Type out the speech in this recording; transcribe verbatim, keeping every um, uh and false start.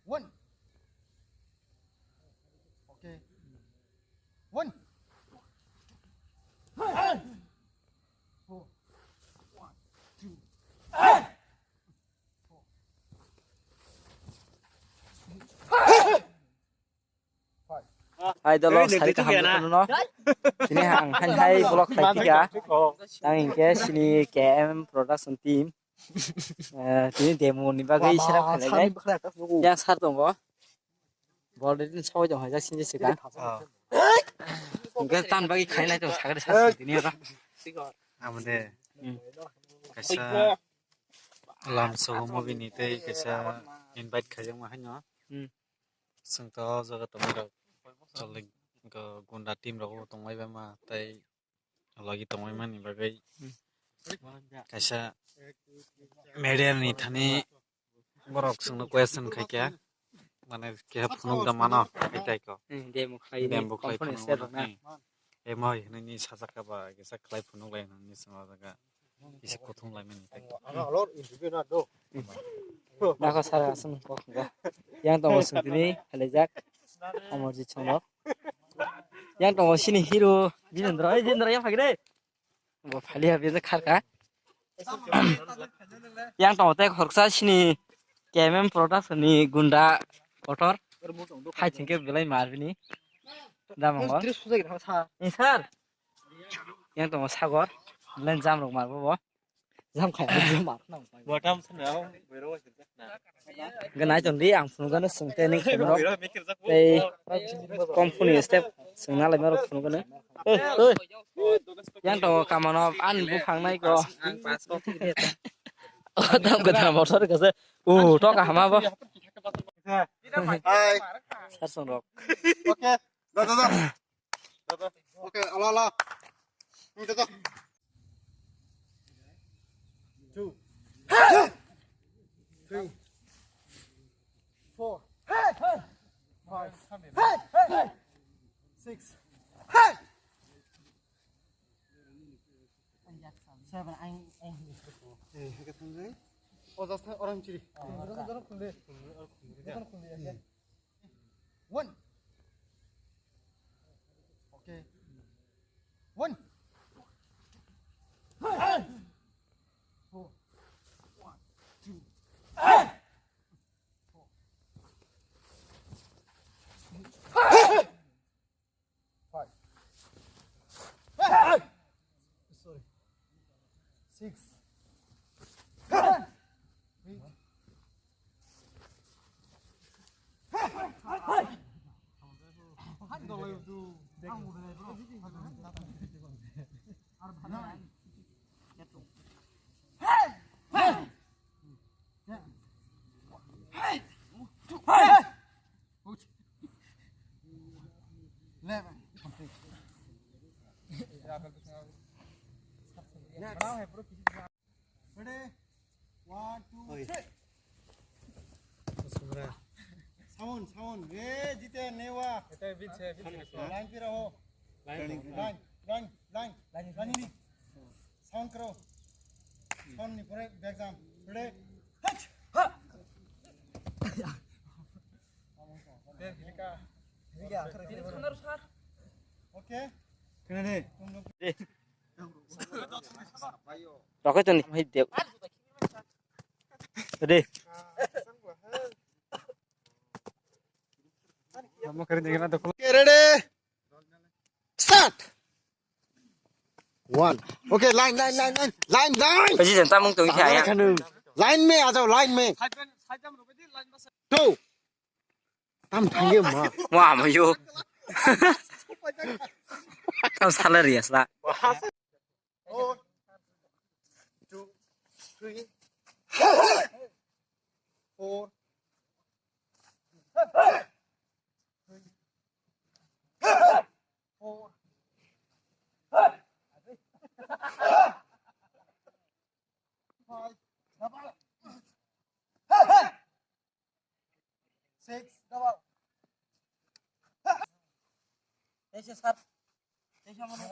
One. Okay. One. Four. One, two. Four. Five. Hai dolo, sari kaham jotono no. Tini ang hai hai vlog khai pika. Tang hingke sini K M production team. Eh, tini demo ni bagwi sera khalai. Yang sar tongo. Bol de din soi jong hajak sinje sika. Hingke tan bagwi khainai tong sagre sar tini ora. Amode. Kaisa lam sogo movie ni tei kaisa invite khaijak ma haino. Chwng to o jaga tongwi rok choli gunda team rok bo tongwi bai ma tei logi tongwi mani bagwi kaisa media ni thani borok chwngno question khai kha mane keha phunuk da mano khai tai ko. Demo khai demo khai phunuk mano. Emo hinwi sajak kha ba kisa khlai phunuk lai hinwi chwng o jaga. Isi kuthum lai mani. Nako sara aswng kok ga. Yang tongo sungtini halajak. Amorjit chongo. Yang tongo sini hero Jinendra. Oi Jinendra yang phagre. Bo phali ha bini kharka. Yang tongo tei khoroksa sini K M M production ni gunda kotor. Hai chingke belai mar bini. Damang. Ni sir. Yang tongo sagor, len jam rok mar bo. Jam khai jam mar. Botam sana, boiro. Ganai ton di ang phunugano sungte ning khemro. Tei kompuni step sungna lai maro phunugano. Oi, oi. Yang tongo kamano an buphang nai ko. Ang pas kok. O dam gadra motor kase. U to kahama bo. Hai. Sar song rok. Okay. Da da da. Okay, ala, ala. Hmm, da, da. Two. Three. Four. Five. Six. Seven. Ang, ang. Eh, hake thangjai. O, just orang ciri. One. Okay. One. Four. One, two. Four. Five. Sorry. Six. Seven. Eight. Nine. Ten. Eleven. Complete. Next. Ready? One, two, three. Sound, sound. Re, jite, newa. Line pe raho. Line, line, line. Line, line. Sound karo. Sound ni pore back jam. Ready? Hach! Ha! Okay. Kene de. Roket ni mai de. Ready? Okay, ready? Start. One. Okay, line, line, line, line, line, line. Kaji jen tamung tong kha ya. Line me, a jao, line me. Two. Tam thang ye ma. Wa ma yo. Tam salary asla. Four, two, three, four, three, four, five, double. Six, double. Teisa sat. Teisa mano.